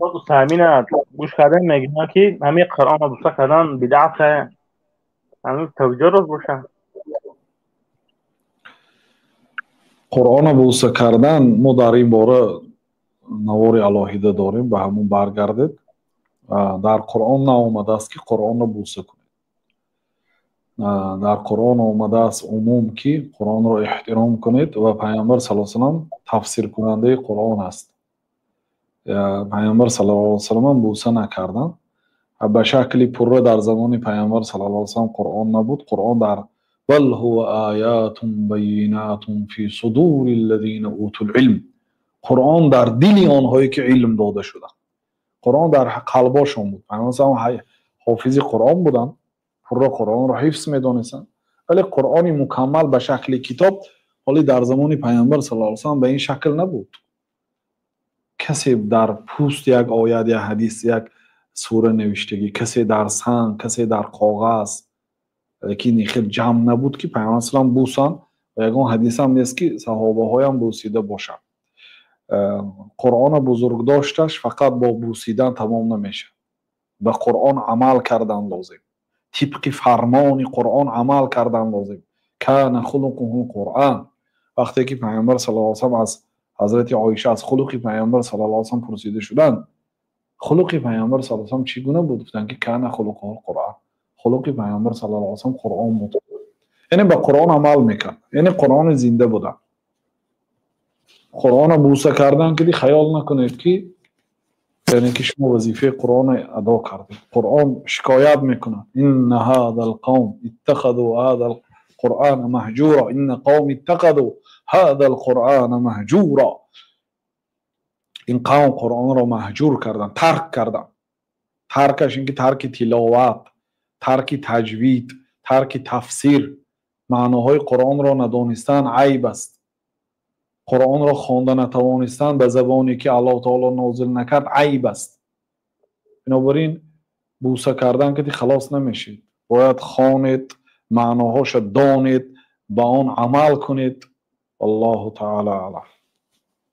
Ҳамина гӯш кардан мегӯянд, ки ҳамин Қуръонро буса кардан бидъат, ҳамин тавҷӯҳ рост бошад. Қуръонро буса кардан, мо дар ин бора навори алоҳида дорем, ба ҳамон баргардед. Дар Қуръон наомадааст, ки Қуръонро буса кунед. Дар Қуръон омадааст умум, ки Қуръонро эҳтиром кунед, ва Пайғамбар саллаллоҳу алайҳи васаллам тафсиркунандаи Қуръон аст. Пайғамбар саллаллоҳу алайҳи васаллам буса накарданд. Ба шакли пурра дар замони Пайғамбар саллаллоҳу алайҳи васаллам Қуръон набуд. Қуръон дар бал ҳува оятун байинатун фи судури аллазина утул илм, Қуръон дар дили онҳое ки илм дода шуда, Қуръон дар қалбошон буд. Пайғамбар саллаллоҳу алайҳи васаллам ҳофизи Қуръон буданд, пурра Қуръонро ҳифз медонистанд, вале Қуръони мукаммал ба шакли китоб ҳоли дар замони Пайғамбар саллаллоҳу алайҳи васаллам ба ин шакл набуд. Касе дар пӯст як оят, як ҳадис, як сура навиштагӣ, касе дар санг, касе дар коғаз, лекин хел ҷамъ набуд, ки Пайғамбар саллаллоҳу алайҳи васаллам бусанд, ва ягон ҳадисам нест, ки саҳобаҳоям бусида бошанд. Қуръонро бузургдошташ фақат бо бусидан тамом намешавад. Ба Қуръон амал кардан лозим, тибқи фармони Қуръон амал кардан лозим. Кана хулуқуҳу Қуръон. Вақте ки Пайғамбар саллаллоҳу алайҳи васаллам аз ҳазрати Оиша аз хулуқи Пайғамбар саллаллоҳу алайҳи васаллам пурсида шуданд, хулуқи Пайғамбар саллаллоҳу алайҳи васаллам чӣ гуна буд? Гуфтанд, ки кана хулуқуҳу Қуръон, хулуқи Пайғамбар саллаллоҳу алайҳи васаллам Қуръон буд. Яъне ба Қуръон амал мекард, яъне Қуръони зинда буда. Қуръонро буса кардан киди хаёл накунед, ки яъне ки шумо вазифаи Қуръонро адо кардед. Қуръон шикоят мекунад: инна ҳазал қавм иттахаду ҳазал қуръана маҳҷура, инна қавм иттахаду ҳазал қуръана маҳҷура. Ин қавм Қуръонро маҳҷур карданд, тарк карданд. Таркаш ин ки тарки тиловат, тарки таҷвид, тарки тафсир, маъноҳои Қуръонро надонистан айб аст. Қуръонро хонда натавонистан ба забоне ки Аллоҳ таоло нозил накард айб аст. Бинобар ин буса кардан кати халос намешед, бояд хонед, маъноҳоша донед, ба он амал кунед. Аллоҳу таала аълам.